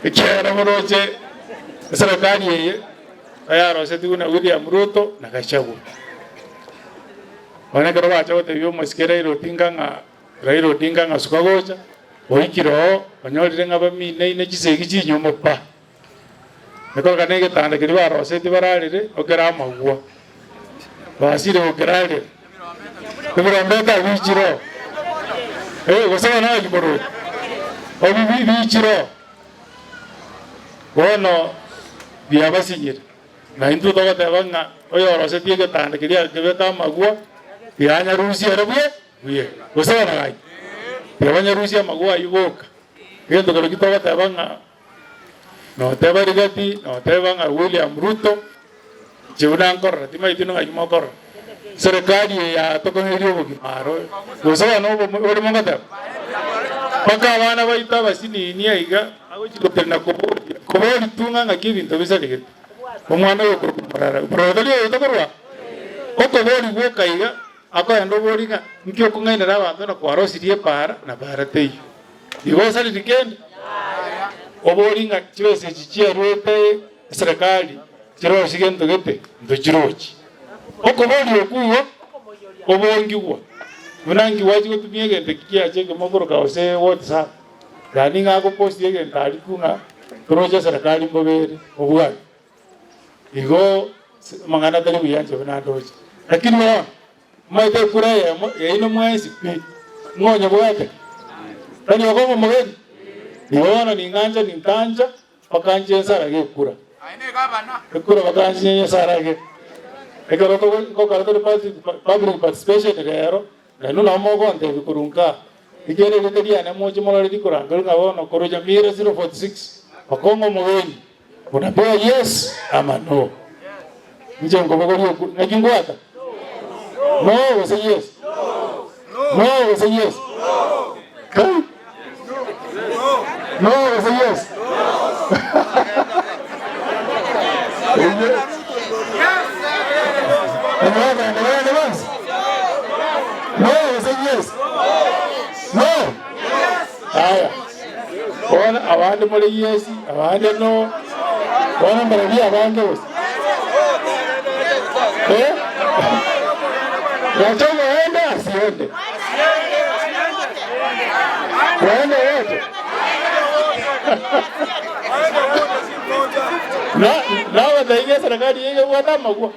Ekiagera moroche eserekari eye eyarosetigwe na William Ruto na Gachagua. Bono ekero bacha gotebia omosike Raila Odinga ng'a Raila Odinga ng'a suka gocha, oikire oo onyorire ng'a bamineine chisegi chinyomba pa. Ekorokana egetanda keria barosetie bararere okere amagwa, basire gokerarera. Ebirombeta biichire oo, eh, gose bono ng'aki moroche? Obi bi biichire oo. Bono biabasinyire, na intwe togoteba ng'a oyorosetie egetanda keria akebeka amagwa, tiga anyarusie ere buya buya. Gose bono ng'aki? Tiga banyarusie amagwa aywo boka. Egento keria togoteba ng'a Noteba Rigathi, noteba ng'a William Ruto, inche buna nkorora timaeti nong'aki mokorora. Serikali eye yatokong'eirie obogima aro, gose bono obo ore mogoteba? Mpaka abana baito abasinini aiga agochi gotenena koboria, koboria tu ng'a ng'aki ebinto bisaregete. Omwana oyo okorokwa Morara, Morara tari oyoito korwa? Okoboria gwoka iga, akoenda oborie ng'a nki okong'ainera abanto na kwarosirie epaara na paara teiyo. Igo osariri kende? Oborie ng'a chibesa echi chiaruete eserekari chirosie gento gete? Ntochirochi. Okoboria okwo igo obongigwa buna nki gwachia gotumia egento eki kiacha ekemo koroka gose WhatsApp yaani ng'a agopostia egento aria tu ng'a toroche eserekari mbobe ere obwate. Igo amang'ana tari buya inche buna ndoche. Lakini bono Moete ekura eyemo yaino mwensi pi, ng'a onyebwate, tari okoba omogeni. Igo bono ning'ancha nintancha bakanche nsarage ekura. Ekura bakanche nyesarage. Ekero togokora tore public participation rero, nainwe nabo mogontebia korwa nkaa, ekiagera erieta riane moche morore rikorangerwa ng'a bono korwa Nyamira 046 okong'a omogeni, Unapewa yes ama no. Inche nkobogoria oku naki ngwata? No gose yes? No gose yes? Kai? No gose yes? Bagenda bagenda bonsi? No gose yes? No? Aya. Bono abande more yes, abande no, bono mbarabwo abange gose? Eh? Gachagua aende asiende? Waende wote? Na nabataiga eserekari eye ebwate amagwa.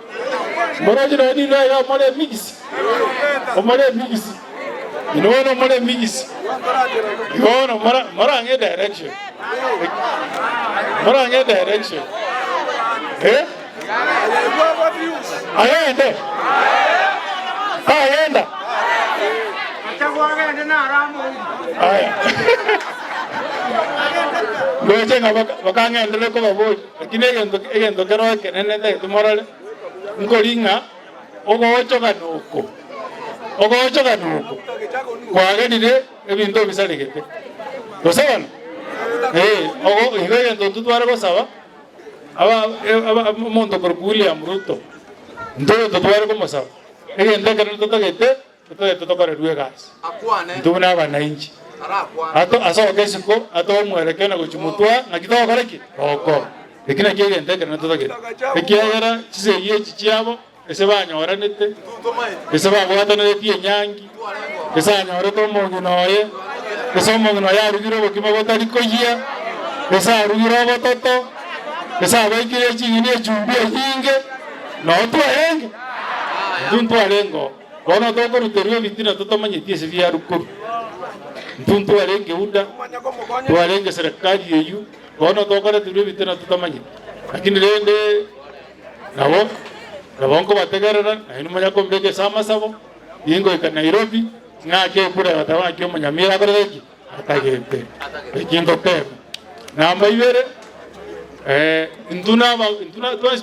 Moroche nonya nigo iga more emigisi. Omore emigisi. Inwe bono more emigisi. Igo bono mora morang'e direction. Morang'e direction. Eh? Agende. Agenda. Aya. Ndoche ng'a bakang'enderere kobaboria, lakini egento egento kero ekenene ntagete morore, nkori ng'a Ogoonchogana oko, ogoonchogana oko kwagerire ebinto bisaregete. Gose bono? Ee, ogo igo egento intwe tware gosaba, aba aba omonto okorokwa William Ruto, intwe egento tware komosaba, egento ekenene totagete, totagete tokorerwe egasi. Intwe buna abanainchi. Ato asoke isiko, atoe omwerekeo na gochia motwe, ng'aki togokora ki? Togokora. Eki nakio egento ekenene totagete, ekiagera chisegi echi chiabo ase banyoranete, ase babwataneretie enyangi, ase anyorete omong'ina oye, ase omong'ina oye arugire obokima botari koyia, ase arugire obototo, ase abaikire ching'eni echumbi enyinge, noo twarenge? Intwe ntwarenge oo. Bono tokoruterwa ebitina totamanyeti ase biarukuru. Intwe ntwarenge UDA, twarenge serikali eyio, Bono tokoreterwa ebitina totamanyeti, lakini rende nabo nabo nkobategerera, nainwe manya kombeka ase amasabo, ningoika Nairobi, ng'ake ekura ebateba ng'aki omonyamira akorete ki? Atagete. Eki ngoteba. Namba ibere, intwe naba intwe na twensi.